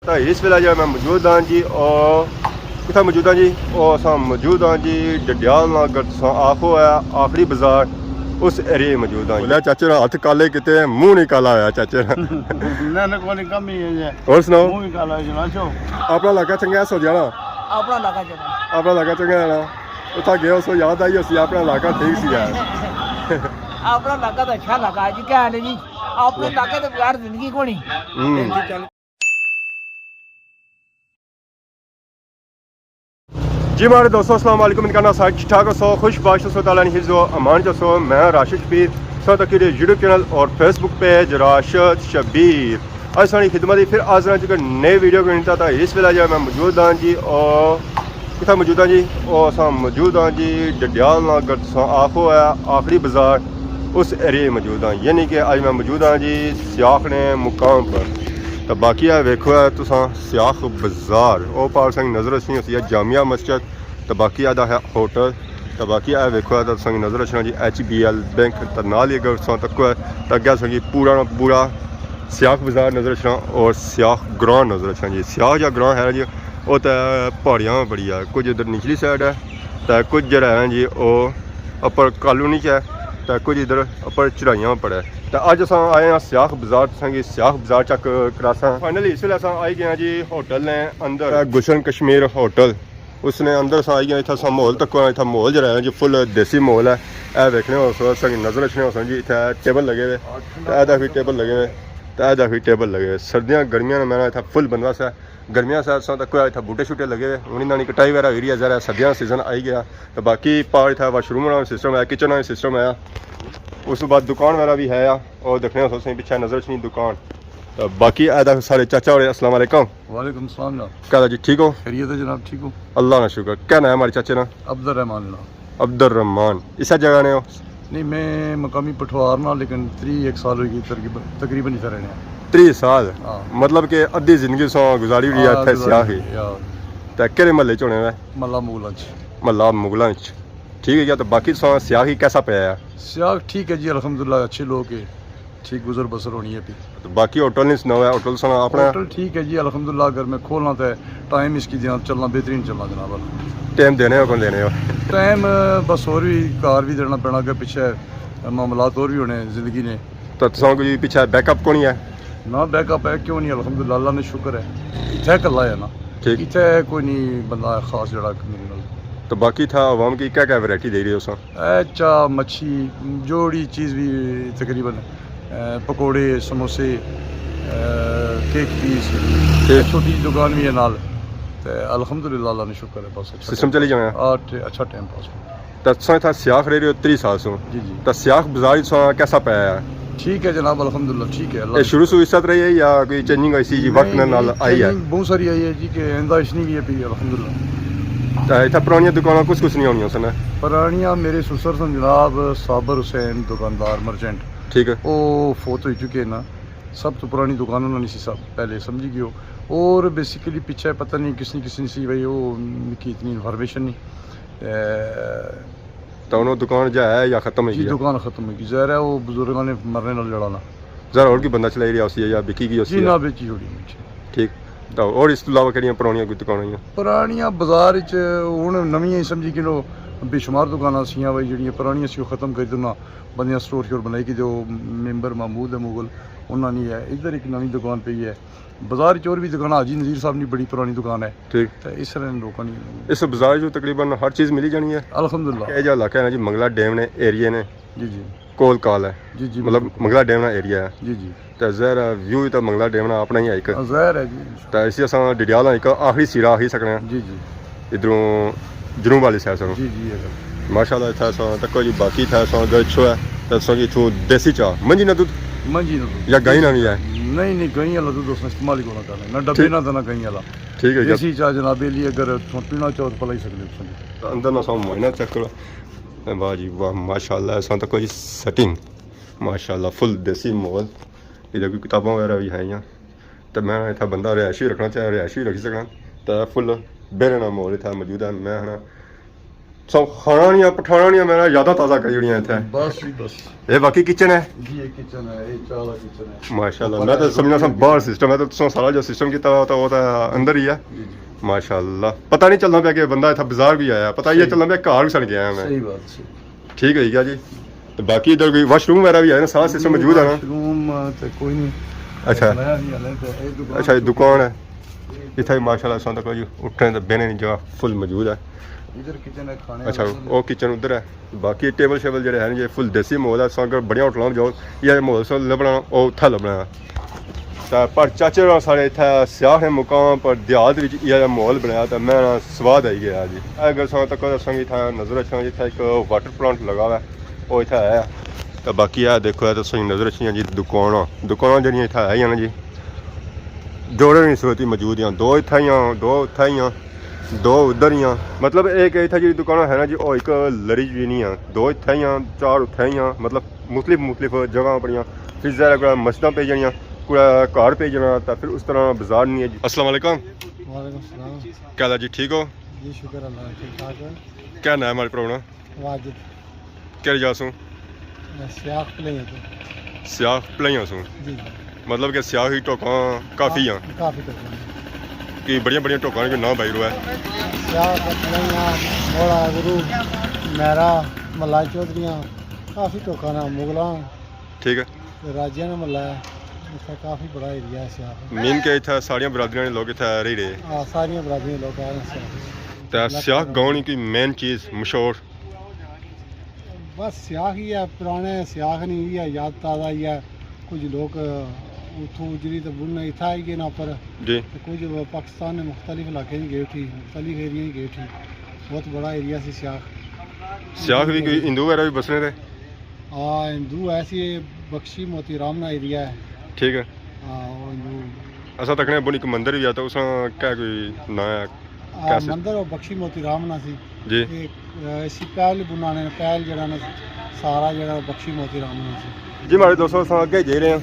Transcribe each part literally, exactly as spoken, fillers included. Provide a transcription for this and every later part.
تاں اس ویلے جو میں موجود ہاں جی، او کتھا موجود ہاں جی؟ او اساں موجود ہاں جی ڈڈیال نال، اگر تساں آخو ہے آخری بازار، اس ایریے موجود ہاں جی۔ بولیا چاچے نے ہتھ کالے کیتے، منہ نہیں کالا ہویا چاچے نا۔ نہ، نہ، کوئی کم ہی ہے جی۔ اور سناؤ؟ منہ ہی کالا ہے جناب۔ اپنا علاقہ چنگا ہے سودھیانا؟ اپنا علاقہ چنگا۔ اپنا علاقہ چنگا ہے نا؟ اتھا گئے اس کو یاد آئی اسی، اپنا علاقہ ٹھیک سی یار۔ اپنا علاقہ تو اچھا علاقہ ہے جی، کیا ہے جی؟ اپنے علاقے تو بغیر زندگی کونی۔ ہوں۔ جی ماڑے دوستو، السلام علیکم۔ امید کرنا سارے ٹھیک ٹھاک ہسو، خوش باش ہسو، تعالیٰ نے حفظ و امان چ ہسو۔ میں راشد شبیر، سو تک یوٹیوب چینل اور فیس بک پیج راشد شبیر۔ اج ساڑی خدمت ہی پھر حاضر ہاں چکے نئے ویڈیو کے نتا۔ تاں اس ویلے جو میں موجود ہاں جی، او کتھا موجود ہاں جی؟ او اساں موجود ہاں جی ڈڈیال نال، اگر تساں آخو ہے آخری بازار، اس ایریے موجود ہاں، یعنی کہ اج میں موجود ہاں جی سیاخ نے مقام پر۔ تاں باقی ہے ویکھو ہے تساں سیاخ بازار، او پار سنگ نظر اچھنی ہوسی ہے جامعہ مسجد، تاں باقی آدھا ہے ہوٹل، تاں باقی اے ویکھو اے تاں تساں کی نظر اچھنا جی ایچ بی ایل بینک، تاں نال ہی اگر تساں تکو ہے تاں اگے تساں کی پورا نا پورا سیاخ بازار نظر اچھنا اور سیاخ گراں نظر اچھنا جی۔ سیاخ جا گراں ہے جی، او تاں پہاڑیاں بڑی ہے، کچھ ادھر نچلی سائیڈ ہے تاں کچھ جڑا ہے جی او اپر کالونی چ ہے تاں کچھ ادھر اپر چڑھائیاں پر ہے۔ تاں اج اساں آئے ہاں سیاخ بازار، تساں کی سیاخ بازار چیک کراساں۔ فائنلی اس ویلے اساں آئی گئے ہاں جی ہوٹل نے اندر، گلشن کشمیر ہوٹل۔ اس نے اندر اساں آئی گئے، اتھا اساں ماحول تکو، اتھا ماحول جڑا ہے جی فل دیسی ماحول ہے۔ اے ویکھنے ہو سو، اساں کی نظر اچھنے ہو سو جی، اتھا ٹیبل لگے ہوئے، تے اے دے وی ٹیبل لگے ہوئے، تے اے دے وی ٹیبل لگے ہوئے۔ سردیاں گرمیاں نا مہینہ اتھا فل بندوبست ہے۔ گرمیاں سا اساں تکو اتھا بوٹے شوٹے لگے ہوئے، ہن انہاں نی کٹائی وغیرہ ہوئی رہی ہے، ظاہر ہے سردیاں نا سیزن آئی گیا۔ تے باقی پار اتھا واش روم نا سسٹم ہے، کچن نا سسٹم ہے، اس تو بعد دکان وغیرہ وی ہے۔ اور دیکھنے ہو سو، تساں کی پچھے نظر اچھنی دکان۔ تے باقی اے دے سارے چاچا ہوئے، السلام علیکم۔ وعلیکم السلام جناب۔ کیا حال ہے جی، ٹھیک ہو؟ خیریت ہے جناب، ٹھیک ہو؟ اللہ نا شکر۔ کیا نام ہے ہمارے چاچے نا؟ عبد الرحمان جناب۔ عبد الرحمان۔ اسے جگہ نے ہو؟ نہیں، میں مقامی پٹھوار نا، لیکن تری ایک سال ہوئی گئی تقریباً، تقریباً اتھا رہنے آں۔ تری سال؟ ہاں۔ مطلب کہ ادھی زندگی سو گزاری ہوئی ہے ہاں، اتھا گزاری سیاخ ہی؟ ہوئی ہے، ہاں۔ تے کہڑے محلے چ ہونے ہوئے؟ محلہ مغلاں چ۔ محلہ مغلاں چ۔ ٹھیک ہے، یا تو باقی سو سیاخ ہی کیسا پیا ہے؟ سیاخ ٹھیک ہے جی، الحمدللہ اچھے لوگ ہیں۔ ٹھیک گزر بسر ہونی ہے پی۔ تو باقی ہوٹل نہیں سناؤ، ہوٹل سنا اپنا؟ ہوٹل ٹھیک ہے جی، الحمدللہ، اگر میں کھولنا تے ٹائم اس کی دیاں چلنا، بہترین چلنا جناب۔ ٹائم دینے ہو، کون دینے ہو؟ ٹائم بس اور بھی کار بھی دینا پینا، اگے پچھے معاملات اور بھی ہونے زندگی نے۔ تو تساں کوئی پچھے بیک اپ کون ہے؟ نہ، بیک اپ ہے، کیوں نہیں، الحمدللہ، اللہ نے شکر ہے۔ اتھے کلا ہے نا۔ ٹھیک۔ اتھے کوئی نہیں بندہ خاص جڑا میرے نال۔ تو باقی تھا عوام کی کیا کیا ورائٹی دے رہے ہو سا؟ اے چاہ، مچھی، جوڑی چیز بھی تقریباً، اے، پکوڑے، سموسے، اے، کیک پیس، ٹھیک۔ اے چھوٹی جی دکان بھی ہے نال۔ تے الحمدللہ اللہ نے شکر ہے، بس اچھا سسٹم ٹائم چلی پاس۔ جانا ہے۔ آ، ٹے-، اچھا ٹائم پاس ہو۔ تے تساں اتھا سیاخ رہ رہے ہو تری سال سوں۔ جی، جی۔ تے سیاخ بازار وچ تساں کیسا پایا ہے؟ ٹھیک ہے جناب، الحمدللہ ٹھیک ہے، اللہ اے کا شروع شکر۔ سوں اس طرح ہی ہے یا کوئی چینجنگ آئی سی جی، وقت نال نال آئی ہے؟ چینجنگ بہت ساری آئی ہے جی، کہ آئندہ اس نہیں بھی ہے پی، الحمدللہ۔ تے اتھا پرانیاں دکاناں کس کس نیاں ہونیاں سن؟ پرانیاں میرے سسر سن جناب، صابر حسین دکاندار مرچنٹ۔ ٹھیک ہے۔ او فوت ہوئی چکے نا۔ سب تو پرانی دکان انہاں نے سی سب پہلے سمجھی گیو۔ اور بیسیکلی پچھے پتہ نہیں کس نے کس نے سی بھائی، او مکی اتنی انفارمیشن نہیں۔ اے، تو انہوں دکان جا ہے یا ختم ہو جی، گیا؟ دکان ختم ہو گئی۔ ظاہر ہے، وہ بزرگاں نے مرنے نال لڑانا۔ ظاہر اور کوئی بندہ چلائی رہا اسی یا بکی گئی اسی جی؟ نہ، بیچی چھوڑی، بیچی۔ ٹھیک۔ تو اور اس تو علاوہ کہڑیاں پرانیاں کوئی دکاناں ہوئیاں؟ پرانیاں بازار وچ ہن نویاں ہی سمجھی گھنو، بے شمار دکاناں سیاں بھائی، جڑیاں پرانیاں سی، وہ ختم کر دینا، بندیاں سٹور شور بنائی کے جو ممبر محمود ہے مغل، انہاں نے ہے۔ ادھر ایک نوی دکان پئی ہے۔ بازار چ اور بھی دکان، حاجی نذیر صاحب نی بڑی پرانی دکان ہے۔ ٹھیک۔ تے اس طرح نے لوکاں نی اس بازار چ تقریباً ہر چیز ملی جانی ہے۔ الحمدللہ۔ اے جا علاقہ ہے نا جی، منگلا ڈیم نے ایریے نے جی، جی۔ کول کال ہے۔ جی، جی، مطلب بالکل۔ منگلا ڈیم نا ایریا ہے۔ جی، جی۔ تے ظاہر ہے ویو وی تے منگلا ڈیم نا اپنا ہی ہے ایک۔ ہاں، ظاہر ہے جی۔ تے اسی اساں ڈڈیال نا ایک آخری سیرا آخی سکنے ہیں۔ جی، جی۔ ادھروں جنوب والی سائیڈ سوں۔ جی، جی، اگر۔ ماشاءاللہ، اتھا اساں تکو جی، باقی اتھا اساں اگر اچھو ہے، تے اساں کی اتھوں دیسی چاہ، منجی نا دودھ؟ منجی نا دودھ۔ یا گائیں نا وی ہے؟ نہیں، نہیں، گائیں والا دودھ اساں استعمال ہی کونا کرنے۔ نہ ڈبے ٹھیک۔ نا تے نہ گائیں والا۔ ٹھیک ہے جی۔ دیسی چاہ جناب علی، اگر تساں پینا چاہو تے پلائی سکنے ہو تساں۔ اندر نا ساں معائنہ چیک کرو۔ اے واہ جی واہ، ماشاءاللہ، اساں تکو جی سیٹنگ۔ ماشاءاللہ، فل دیسی ماحول۔ ادھر کوئی کتاباں وغیرہ وی ہیں۔ تے میں اتھا بندہ رہائشی رکھنا چاہے، رہائشی رکھی سکنا۔ تے فل بیرے نا ماحول اتھا موجود ہے۔ میں ہنا سو کھانا نہیں، پٹھانا نہیں، میں یاداں تازہ کری اوڑیاں اتھے۔ بس جی، بس۔ اے باقی کچن ہے؟ جی، یہ کچن ہے، یہ چالا کچن ہے۔ ماشاءاللہ، اوپر میں تو ہے، سمجھنا سا باہر سسٹم ہے، تو تساں سارا جو سسٹم کیتا ہوا، تو وہ تو اندر ہی ہے۔ جی، جی۔ ماشاءاللہ، پتہ نہیں چلنا پیا کہ بندہ اتھا بازار بھی آیا، پتہ یہ صحیح۔ چلنا پیا گھر بھی سن گیا ہے میں۔ صحیح بات، صحیح۔ ٹھیک ہے جی۔ تو باقی ادھر کوئی واش روم وغیرہ بھی ہے نا، سارا سسٹم موجود ہے نا؟ واش روم تے کوئی نہیں۔ اچھا۔ بنایا نہیں ہلے تے، اے دکان اچھا، یہ دکان ہے۔ اتھا ہی ماشاءاللہ سن تک جی اٹھنے تے بہنے نی جگہ فل موجود ہے۔ ادھر کچن ہے، کھانے اچھا، والا۔ او کچن ادھر ہے۔ باقی ٹیبل شیبل جڑے ہیں جی فل دیسی ماحول ہے، سن اگر بڑیاں ہوٹلاں جاؤ، یہ ماحول سن لبنا، او اتھا لبنا ہے۔ تے پر چاچے ہوراں سارے اتھے سیاح نے مقام پر دیہات وچ یہ ماحول بنایا تے میں سواد آئی گیا جی۔ اے اگر ساں تک اساں کی اتھے نظر اچھنا جی، اتھے ایک واٹر پلانٹ لگا ہوا ہے، او اتھے ہے۔ تے باقی اے دیکھو، اے تساں کی نظر اچھنی جی دکاناں، دکاناں جڑیاں اتھے ہے ہی نا جی، جوڑے نی صورت ہی موجود ہیں، دو اتھے ہی ہیں، دو اتھے ہی ہیں، دو ادھر ہی ہیں۔ مطلب ایک اتھے جڑی دکاناں ہے نا جی، او ایک لری جی نہیں ہے، دو اتھے ہی ہیں، چار اتھے ہی ہیں، مطلب مختلف مختلف جگہ پڑیاں۔ پھر ظاہر ہے کوئی مسجداں پہ جانیاں، کوئی گھر پہ جانا، تو پھر اس طرح بازار نہیں ہے جی۔ السلام علیکم۔ وعلیکم السلام۔ کیا حال ہے جی، ٹھیک ہو؟ جی شکر اللہ، ٹھیک ٹھاک ہے۔ کیا نام ہے ہمارے پراؤ نا؟ واجد۔ کہڑی جا سوں؟ میں سیاخ پلے تو۔ سیاخ پلے سوں؟ جی جی۔ مطلب کہ سیاخ ہی ٹوکاں کافی ہاں؟ کافی ٹوکاں ہیں۔ کہ بڑیاں بڑیاں ٹوکاں نے کوئی نام بھائی رو ہے؟ سیاخ پلے، موڑا گرو، میرا، ملائی چودھریاں، کافی ٹوکاں نے، مغلاں۔ ٹھیک ہے۔ تے راجیاں نا محلہ ہے، اتھا کافی بڑا ایریا ہے سیاخ۔ مین کہ اتھا ساریاں برادریاں نے لوگ اتھا رہی رہے۔ ہاں، ساریاں برادریاں نے لوگ آئے ہیں سیاخ۔ تے سیاخ گاؤں نی کوئی مین چیز مشہور؟ بس سیاخ ہی ہے، پرانے سیاخ نی، یہ یاد تازہ ہی ہے۔ کچھ لوگ اتھوں اجری تے بن اتھا آئی گئے نا پر۔ جی۔ تے کچھ پاکستان نے مختلف علاقے چ گئے اٹھی، مختلف ایریا چ گئے اٹھی۔ بہت بڑا ایریا سی سیاخ۔ سیاخ بھی کوئی ہندو وغیرہ بھی بسنے تھے؟ ہاں، ہندو ہے سی، بخشی موتی رام نا ایریا ہے۔ ٹھیک ہے۔ ہاں، وہ ہندو۔ اساں تکنے بن ایک مندر بھی ہے، تو اس نا کیا کوئی نام ہے؟ ہاں، کیا سی؟ مندر وہ بخشی موتی رام نا سی۔ جی۔ یہ، اے، اسی پہل بنانے نے، پہل جڑا نا سارا جڑا بخشی موتی رام نا سی۔ جی، ہمارے دوستو، اساں اگے جائی رہے ہیں۔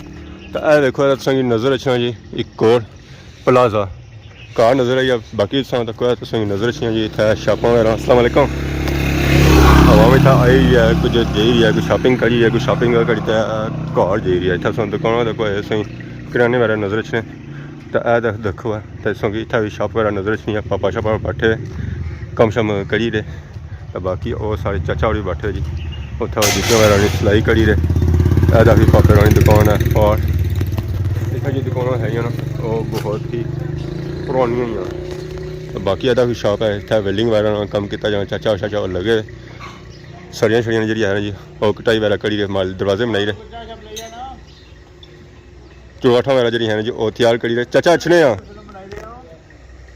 تو اے دیکھو، تساں کی نظر اچھنا جی، ایک اور پلازہ۔ کار نظر آئی ہے، باقی تساں تک تساں کی نظر اچھیاں جی، اتھے شاپاں وغیرہ۔ السلام علیکم۔ عوام اتھے آئی رہی ہے، کچھ جائی رہی ہے، کوئی شاپنگ کری رہی ہے، کوئی شاپنگ کری تے گھر جائی رہی ہے۔ اتھے تساں دکاناں تے کوئی اساں کریانے وغیرہ نظر اچھنے۔ تے اے تک دیکھو ہے، تے تساں کی اتھے بھی شاپ وغیرہ نظر اچھنی ہے، پاپا شاپا بیٹھے، کم شم کری رہے۔ تے باقی او سارے چاچا ہوری بیٹھے جی، اتھا جوتیاں وغیرہ نی سلائی کری رہے۔ اے دا بھی پاپے ہورانی دکان ہے، اور اتھا جی دکاناں ہے نا، او بہت ہی پرانیاں ہی ہیں۔ تے باقی اے دا بھی شاپ ہے، اتھا ویلڈنگ وغیرہ نا کم کیتا جانا، چاچا شاچا لگے، سڑیاں شڑیاں جڑی ہے نا جی، او کٹائی وغیرہ کری رہے، مال دروازے بنائی رہے۔ چوٹھا وغیرہ جڑی ہے نا جی، او تیار کری رہے۔ چاچا اچھنے آ۔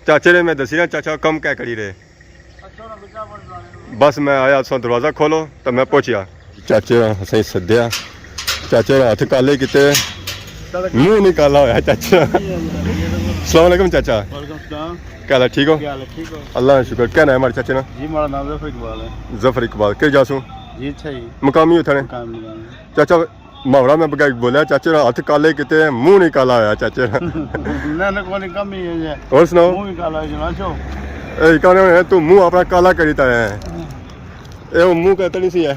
چاچے نے میں دسی رہا، چاچا کم کیا کری رہے۔ بس میں آیا، تساں دروازہ کھولو تو میں پہنچیا۔ چاچے نا اساں سدیا، چاچے نا ہتھ کالے کیتے، منہ نہیں کالا ہویا چاچے نا۔ السلام علیکم چاچا۔ وعلیکم السلام۔ کیا حال ہے، ٹھیک ہو؟ کیا حال ہے، ٹھیک ہو؟ اللہ کا شکر۔ کیا نام ہے ہمارے چاچے نا؟ جی، ہمارا نام ظفر اقبال ہے۔ ظفر اقبال، کیا جاسوں؟ جی، اچھا جی۔ مقامی اتھا نے؟ مقامی، مقامی۔ چاچا، محاورہ میں بغیر بولیا، چاچے نا ہتھ کالے کیتے، منہ نہیں کالا ہویا چاچے نا۔ نہ، نہ، کوئی نہیں، کم ہی ہے جی۔ اور سناؤ؟ منہ بھی کالا ہے جناب، چو۔ اے کہنے ہوئے، تو منہ اپنا کالا کری تا ہے۔ اے وہ منہ کہتے نہیں سی ہے۔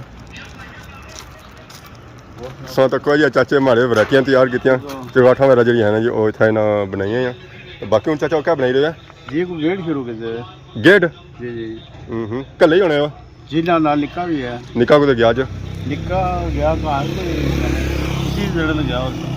سو تک کوئی چاچے ماڑے ورائٹیاں تیار کیتیاں، چرواٹھاں وغیرہ جڑی ہے نا جی، او اتھا انہاں بنائیاں ہیں۔ تے باقی ہن چاچا او کیا بنائی رہے ہیں؟ جی، کوئی گیٹ شروع کیتے۔ گیٹ؟ جی، جی۔ ہوں ہوں۔ کلے ہی ہونے ہو؟ جی، نال نال نکا بھی ہے۔ نکا کدھر گیا اج؟ نکا گیا گھر تے، اسی زیڑے تے گیا ہونا۔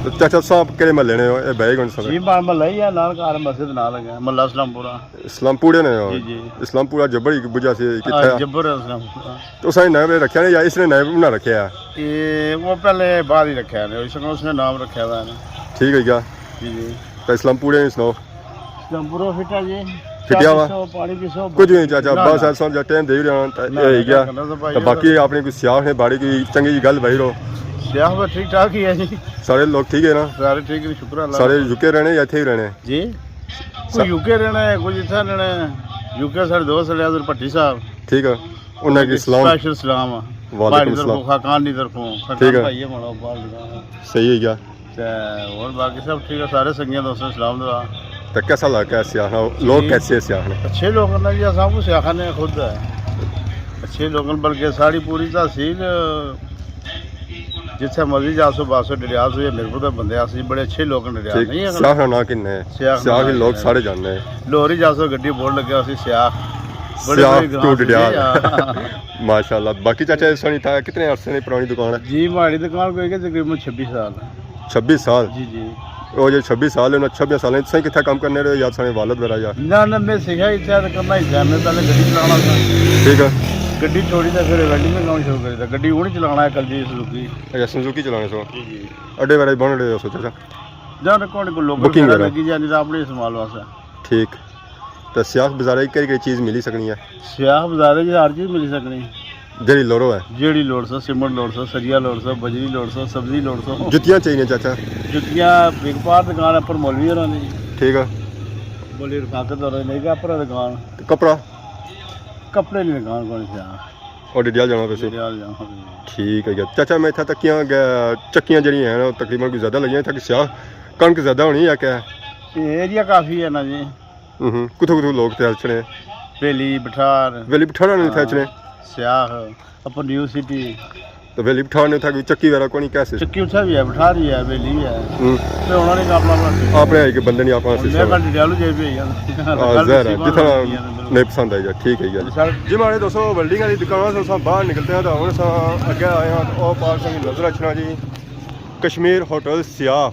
تے چاچا صاحب کہڑے محلے نے ہو؟ اے بہے کون سب؟ جی، ماڑا محلہ ہی ہے، نال گھر مسجد نال لگا ہے، محلہ اسلام پورہ۔ اسلام پورے نے ہو؟ جی، جی۔ اسلام پورہ جبر ہی بجا سے ہاں، کتھے آ؟ جبر ہے اسلام پورہ۔ تو اساں نے نام رکھیا نے یا اس نے نام نہ رکھیا؟ اے وہ پہلے بعد ہی رکھیا نے، اس نے، اس نے نام رکھیا ہوا ہے نا۔ ٹھیک ہے کیا؟ جی، جی۔ تو اسلام پورے نے سناؤ؟ اسلام پورہ فٹا جی۔ فٹیا چاہ ہوا؟ پیسو، پانی پیسو، کچھ نہیں چاچا، نہ، بس نہ۔ ایسا جا ٹائم دے رہا ہوں، تو نہ، اے ہی نہ، گیا۔ کرنا تو بھائی تو باقی اپنی کوئی سیاح نے بارے کوئی چنگی جی گل بھائی رو۔ سیاح بس ٹھیک ٹھاک ہی ہے جی۔ سارے لوگ ٹھیک ہے نا؟ سارے ٹھیک نے، شکر اللہ سارے کا۔ یو کے رہنے یا اتھے ہی رہنے؟ جی؟ کوئی یو کے رہنا ہے، کوئی اتھا رہنا ہے۔ یو کے ساڑے دوست رہے حضور بھٹی صاحب۔ ٹھیک ہے۔ انہاں کی سلام۔ سپیشل سلام ہے۔ وعلیکم بھائی طرفوں، السلام۔ خاقان دی طرفوں، ٹھیک ہے۔ خاقان بھائی ہے ماڑا، بال۔ صحیح ہے کیا؟ تے اور باقی سب ٹھیک ہے، سارے سنگیاں دوستاں سلام دعا۔ تے کیسا لگا سیاح؟ لوگ جی۔ کیسے ہیں سیاح نے؟ اچھے لوگ ہیں جی، اساں کو سیاح نے خود ہے۔ اچھے لوگ ہیں، بلکہ ساری پوری تحصیل، جتھے مرضی جاسو باسو، ڈڈیال سو یا میرپور دے بندے آسو جی، بڑے اچھے لوگ ہیں ڈڈیال، ٹھیک۔ نہیں ہے؟ سیاح نا ناں کن ہے؟ سیاح سیاہ نا ہی لوگ کن ہے۔ سارے جاننے ہیں۔ لاہور ہی جاسو، گڈی بورڈ لگیا اسی سیاہ۔ بڑے سیاہ بڑے گراں ٹو سے ڈڈیال۔ جی، ہاں۔ ماشاءاللہ۔ باقی چاچا، اس نے تھا کتنے عرصے نے پرانی دکان ہے؟ جی، ماڑی دکان کوئی کہ تقریباً چھبی سال۔ چھبی سال؟ جی، جی۔ او جو چھبی سال ہے، انہاں چھبی سالیں تساں کتھا کام کرنے رہے یا تساں والد وغیرہ یا؟ نہ، نہ، میں سیکھا ہی اتھا تے کرنا ہی تھا۔ میں پہلے گڈی چلانا تھا۔ ٹھیک ہے۔ گڈی چھوڑی تے پھر ویلڈنگ دا کام شروع کری تے۔ گڈی ہن چلانا ہے، کل جی سزوکی۔ اچھا، سزوکی چلانے سو۔ جی، جی۔ اڈے وغیرہ بن رہے ہو سوچا سا؟ جا رکھو، ہن کوئی لوکل بکنگ وغیرہ وغیرہ۔ لگی جاندی تے اپنے استعمال واسطے۔ ٹھیک۔ تے سیاہ بازارے کہڑی کہڑی چیز ملی سکنی ہے؟ سیاہ بازارے جی ہر چیز ملی سکنی۔ جیڑی لوڑو ہے؟ جیڑی لوڑ سو، سیمنٹ لوڑ سو، سریا لوڑ سو، بجری لوڑ سو، سبزی لوڑ سو۔ جتیاں چاہیے چاچا؟ جتیاں بگ پار دکان اپر مولوی ہوراں دی۔ ٹھیک ہے۔ مولوی رفاقت ہوراں دی، اپر دکان۔ تے کپڑا؟ کپڑے نی دکان کون سا؟ او ڈڈیال جانا پیسی؟ ڈڈیال جانا پیسی۔ ٹھیک ہے یار۔ چاچا، میں اتھا تکیاں گیا، چکیاں جیڑیاں ہیں نا، تقریباً کوئی زیادہ لگیاں، اتھا کوئی سیاہ کنک زیادہ ہونی ہے کیا؟ یہ ایریا کافی ہے نا جی۔ ہوں ہوں۔ کتھوں کتھوں لوگ تے اچھنے؟ ویلی، بٹھار۔ ویلی بٹھار نے اتھا ہاں۔ اچھنے؟ سیاہ، اپر نیو سٹی۔ تو ویلی بٹھار نے اتھا کوئی چکی وغیرہ کونی کیسے؟ چکی اتھا بھی ہے، بٹھار بھی ہے، ویلی بھی ہے۔ ہوں۔ تے انہاں نے اپنا اپنا سسٹم۔ اپنے ایک بندے نے اپنا ہن میں سسٹم ہے۔ کل ڈڈیالو جائی پئی ہاں۔ ہاں، کل ظاہر ہے، ڈسٹرکٹ جتھا بنی ہے، بالکل۔ نہیں پسند آئی جا، ٹھیک ہے یار۔ سر جی، ماڑے دوستو، ویلڈنگ والی دکان سے اساں باہر نکلتے ہیں تو ہن اساں اگے آئے ہیں تو او پار ساں نظر اچھنا جی، کشمیر ہوٹل سیاہ۔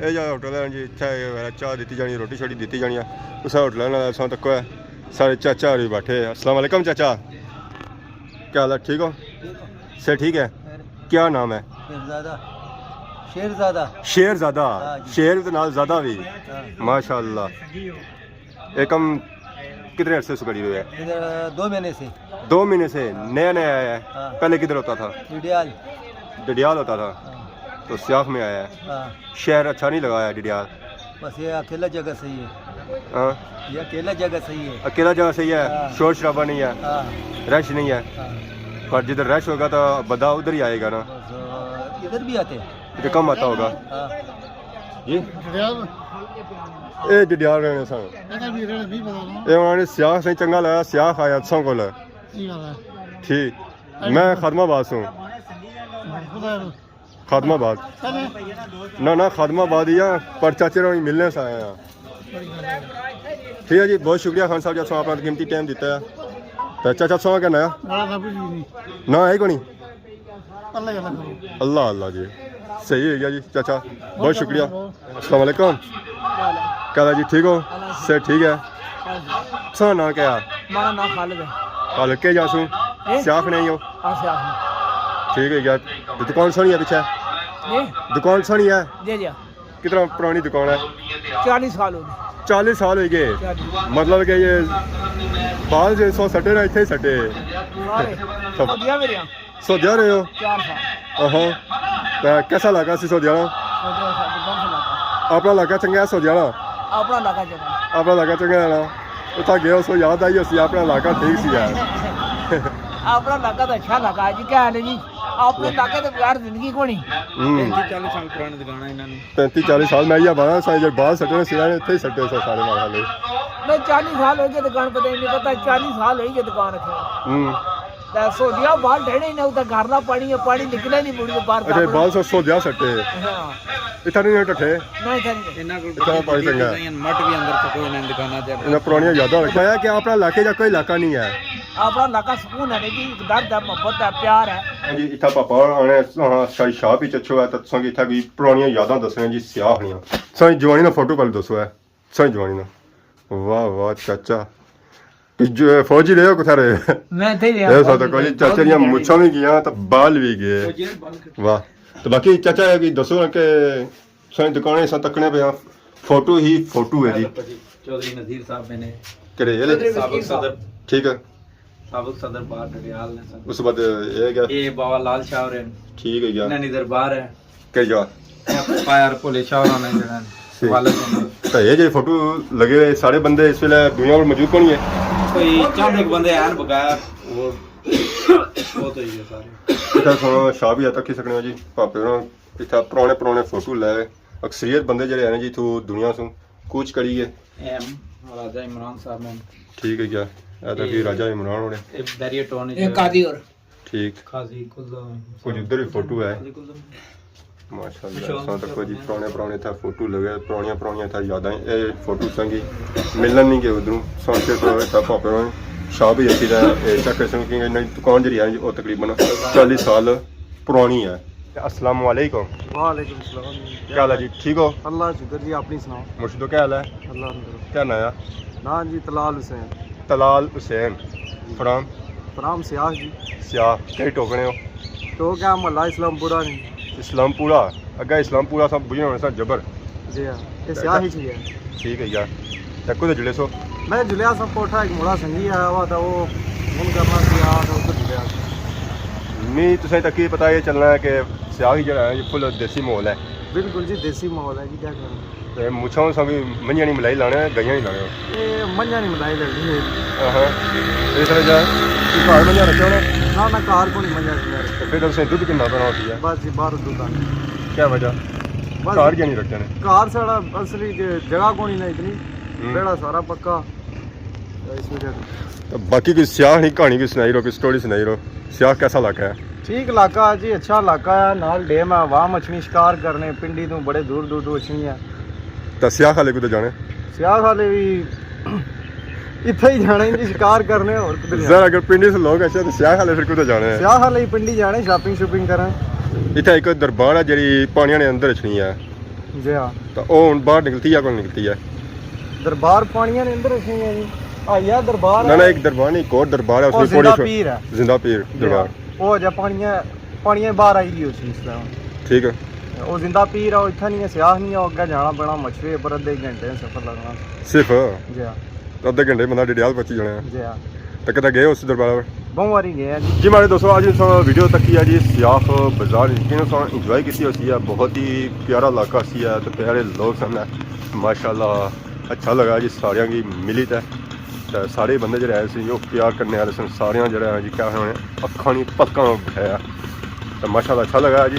اے جا ہوٹل ہے جی، اتھے چاہ دتی جانی، روٹی شوٹی دتی جانی ہے۔ اسے ہوٹل نال اساں تکو ہے، سارے چاچا ہوری بیٹھے ہیں۔ السلام علیکم چاچا، کیا حال ہے؟ ٹھیک ہو؟ ٹھیک ہو؟ سے ٹھیک ہے؟ خیر۔ کیا نام ہے؟ شیرزادہ۔ شیرزادہ۔ شیرزادہ۔ ہاں جی۔ شیر دے نال زادہ بھی۔ ہاں۔ ماشاءاللہ۔ یہ کم کتنے عرصے سے کری ہوئے ہے؟ ادھر دو مہینے سے۔ دو مہینے سے نیا نیا آیا ہے؟ ہاں۔ پہلے کدھر ہوتا تھا؟ ڈڈیال۔ ڈڈیال ہوتا تھا؟ ہاں۔ تو سیاہ میں آیا ہے؟ ہاں۔ شہر اچھا نہیں لگا ہے ڈڈیال؟ بس یہ اکیلا جگہ صحیح ہے۔ ہاں۔ یہ اکیلا جگہ صحیح ہے۔ اکیلا جگہ صحیح ہے، ہاں۔ شور شرابہ نہیں ہے، ہاں۔ رش نہیں ہے۔ ہاں۔ پر جدھر رش ہوگا تو بندہ ادھر ہی آئے گا نا۔ بس، آ، ادھر بھی آتے ہیں۔ ادھر کم آتا ہوگا۔ ہاں۔ جی؟ ڈڈیال۔ اے ڈڈیال رہنے سن۔ پتہ نہیں، رہنے نہیں پتہ نا۔ اے انہاں نے سیاہ سے چنگا لگا، سیاہ آیا تساں کول۔ صحیح بات ہے۔ ٹھیک۔ میں خادم آباد سوں۔ خدا خادم آباد۔ نہ، نہ، خادم آباد ہی آ، پر چاچے ہوراں ملنے سے آئے آں۔ ٹھیک ہے جی، بہت شکریہ خان صاحب جی، تساں اپنا قیمتی ٹائم دیتا ہے۔ تے چاچا تساں کہنا ہے؟ نہ، نہ، کچھ بھی نہیں۔ نہ ہے کونی؟ اللہ ہی اللہ کرو۔ اللہ اللہ جی، صحیح ہے جی چاچا، بہت شکریہ۔ السلام علیکم۔ کیا حال ہے جی، ٹھیک ہو؟ سے ٹھیک ہے۔ سا نام کیا ہے؟ ہمارا نام خالد ہے۔ خالد کے جاسو؟ جی؟ سیاہ نہیں ہو؟ ہاں، سیاہ نہیں۔ ٹھیک ہے یار، دکان سونی ہے پیچھے؟ جی؟ دکان سونی ہے؟ جی، جی۔ کتنا پرانی دکان ہے؟ چالیس سال ہو گئے۔ چالیس سال ہو گئے؟ چالیس۔ مطلب کہ یہ بال جو سو سٹے نا، اتھے ہی سٹے۔ سارے۔ سب۔ سب دیا میرے یہاں۔ سعودی عرب رہے ہو؟ چار سال۔ ہاں۔ تے کیسا علاقہ سی سعودی عرب؟ سعودی عرب سب بہت اچھا علاقہ۔ اپنا علاقہ چنگا ہے سعودی عرب؟ اپنا علاقہ چنگا۔ اپنا علاقہ چنگا ہے نا؟ اتھا گئے اس یاد آئی اسی، اپنا علاقہ ٹھیک سی یار۔ اپنا علاقہ تو اچھا علاقہ ہے جی، کیا حال ہے جی؟ اپنے علاقے تو یار زندگی کونی۔ ہوں۔ پینتی چالیس سال پرانا دکان ہے انہاں نے۔ پینتی چالیس سال میں یہ بڑا سا جو بال سٹے نے سیاہ نے، اتھے ہی سٹے سا سارے مال حالے۔ میں چالیس سال ہوئی گئے دکان پہ، نہیں پتا، چالیس سال ہوئی گئے دکان رکھے۔ ہوں۔ تے سعودی عرب بال ڈھینے ہی نہ، اتھا گھر نا پانی ہے، پانی نکلے نہیں مڑی باہر اچھا، تک۔ بال سو سعودی عرب سٹے۔ ہاں۔ اتھا نہیں ٹٹھے۔ نہیں، اتھا نہیں۔ انہاں کول اتھا پانی چنگا ہے۔ مٹ بھی اندر سکو انہاں دکاناں تے۔ انہاں پرانیاں یاداں رکھیا ہے کہ اپنا علاقے جا کوئی علاقہ نہیں ہے۔ اپنا علاقہ سکون ہے جی، ایک درد ہے، محبت ہے، پیار ہے۔ ہاں جی، اتھا پاپا آنے، ہاں، شاہی شاہ بھی چچو ہے، تو تساں کی اتھا کوئی پرانیاں یاداں دسنے جی، سیاہ ہویاں۔ ساں جوانی نا فوٹو پہلے دسو ہے۔ ساں جوانی نا۔ واہ واہ چاچا۔ کہ جو فوجی رہے ہو، کتھا رہے؟ میں اتھے ہی رہیا، اے ساتھ فوجی کوئی رہے، چاچا فوجی دیاں رہے۔ مچھاں بھی گیاں تے بال بھی گئے۔ فوجی نے بال کٹے۔ واہ۔ تو باقی چاچا یہ بھی دسو نا کہ ساں دکانے ساں تکنے پہ ہاں، فوٹو ہی فوٹو ہے جی۔ چودھری نذیر صاحب میں نے کہڑے یہ لے؟ چودھری سابق صدر۔ ٹھیک ہے۔ سابق صدر بار ڈڈیال نے سن۔ اس بعد یہ کیا؟ یہ بابا لال شاہ اور ہیں۔ ٹھیک ہے کیا؟ انہاں نی دربار ہے۔ کیا جا؟ فائر بھولے شاہ ہوراں نے جڑا صحیح۔ والد ہونا۔ تو یہ جو فوٹو لگے ہوئے سارے بندے اس ویلے دنیا پر موجود کون ہے؟ کوئی چند ایک بندے ہیں بقایا، وہ بہت ہوئی گئے سارے۔ اتھا سونا شاہ بھی تکی سکنے ہو جی، پاپے ہوراں اتھا پرانے پرانے فوٹو لے، اکثریت بندے جڑے ہیں جی اتھوں دنیا سوں کوچ کری گئے۔ اے ہم راجہ عمران صاحب ہیں۔ ٹھیک ہے کیا؟ اے تاں کوئی راجہ عمران ہونے۔ اے بیریٹون اے قاضی اور ٹھیک۔ قاضی کلزم۔ کچھ ادھر بھی فوٹو ہے۔ قاضی کلزم۔ ماشاءاللہ، اساں تکو جی پرانے پرانے تھا فوٹو لگے، پرانیاں پرانیاں تھا یاداں۔ اے فوٹو سنگی ملن نہیں گئے ادھروں، سوچے تو تھا پاپے ہوئے شاہ بھی اچھی رہا، اے چیک کر سکیں کہ انہاں دی دکان جڑی ہے او تقریباً چالیس سال پرانی ہے۔ السلام علیکم۔ وعلیکم السلام۔ کیا حال ہے جی؟ ٹھیک ہو؟ اللہ شکر جی، اپنی سناؤ؟ مرشدو، کیا حال ہے؟ اللہ الحمدللہ۔ کیا ناں ہے؟ ناں جی طلال حسین۔ طلال حسین۔ جی۔ فرام؟ فرام سیاہ جی۔ سیاہ۔ کئی ٹوکنے ہو؟ ٹوکا محلہ اسلام پورہ نے۔ اسلام پورہ؟ اگے اسلام پورہ سب بجھنے ہونے سن جبر۔ جی ہاں، یہ سیاہ ہی چاہیے۔ ٹھیک ہے یار۔ تے کدھر جلے سو؟ میں جلیا سا کوٹھا، ایک مڑا سنگی آیا ہوا تھا، وہ فون کرنا سی یار، ادھر جلیا سا۔ نہیں، تساں تک کی پتہ یہ چلنا ہے کہ سیاہی جڑا ہے، یہ فل دیسی ماحول ہے۔ بالکل جی، دیسی ماحول ہے جی، کیا کرنا۔ تے مچھاں سا بھی منجھاں نہیں ملائی لانے، گئیاں نہیں لانے۔ یہ منجھاں نہیں ملائی لگدی ہے۔ ہاں۔ اس طرح جا، کوئی گھر منجھاں رکھے ہونے؟ نہ، نہ، گھر کو نہیں منجھاں نہیں رکھے۔ تے پھر اسے دودھ کنا پینا ہوتی ہے؟ بس جی، باہر دودھ آنا۔ کیا وجہ؟ بس۔ گھر کیا نہیں رکھے نے؟ گھر ساڑا اصلی ج-، جگہ کو نہیں نا اتنی، ہوں۔ بیڑا سارا پکا۔ اس وجہ سے۔ تو باقی کوئی سیاہ نہیں کہانی کوئی سنائی رہو، کوئی سٹوری سنائی رہو۔ سیاہ کیسا علاقہ ہے؟ ٹھیک علاقہ ہے جی، اچھا علاقہ ہے، نال ڈیم ہے، عوام اچھنی شکار کرنے، پنڈی تو بڑے دور دور تو اچھنی ہے۔ تو سیاہ خالے کو تو جانے؟ سیاہ خالے بھی اتھے ہی جانے جی، شکار کرنے، اور کدھر جانے؟ سر، اگر پنڈی سے لوگ اچھے تو سیاہ خالے پھر کدھر جانے ہیں؟ سیاہ خالے ہی پنڈی جانے، شاپنگ شوپنگ کرنے۔ اتھے ایک دربار ہے جڑی پانیاں نے اندر اچھنی ہے۔ جی ہاں۔ تو او ہن باہر نکلتی ہے، کون نکلتی ہے؟ دربار پانیاں نے اندر اچھنی ہے جی۔ آ، یا دربار نہ، نہ، ہے۔ ایک دربار نہیں، ایک اور دربار ہے، اس او نے پوڑی زندہ چھوڑ-، پیر ہے۔ زندہ پیر جی دربار۔ ہاں۔ او جا پانیاں، پانیاں باہر آئی گئی اسی اس طرح۔ ٹھیک ہے۔ او زندہ پیر ہے، او اتھا نہیں ہے، سیاہ نہیں ہے، او اگے جانا پینا مچھلی پر ادھے گھنٹے سفر لگنا۔ صرف؟ جی ہاں۔ ادھے گھنٹے بندہ ڈڈیال پہنچی جانا ہے۔ جی ہاں۔ تے کدے گئے اس دربار؟ بہوں واری گئے ہیں جی۔ جی ماڑے دوستو، اج تساں ویڈیو تکی ہے جی سیاخ بازار، یقیناً تساں انجوائے کیتی ہوسی ہے، بہت ہی پیارا علاقہ سی ہے تے پیارے لوگ سن۔ ماشاءاللہ اچھا لگا جی ساریاں کی ملی تے، تے سارے بندے جڑے آئے سی جو پیار کرنے والے سن، ساریاں جڑے ہیں جی کیا ہونے اکھاں نی پلکاں بٹھایا۔ تے ماشاءاللہ اچھا لگا جی،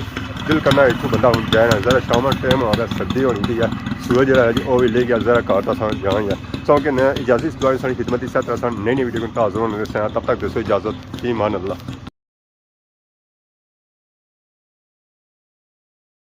دل کرنا اتھوں بندہ ہن جائے نا، ذرا شام ٹائم آ گیا، سردی ہونی تھی ہے، سورج جڑا ہے جی او بھی لے گیا، ذرا کار تاں ساں جان گیا۔ سو کہ نہ اجازت دعائیں ساری خدمت اس طرح سان نئی نئی ویڈیو کو حاضر ہونے سے، تب تک دوستو اجازت، فی امان اللہ۔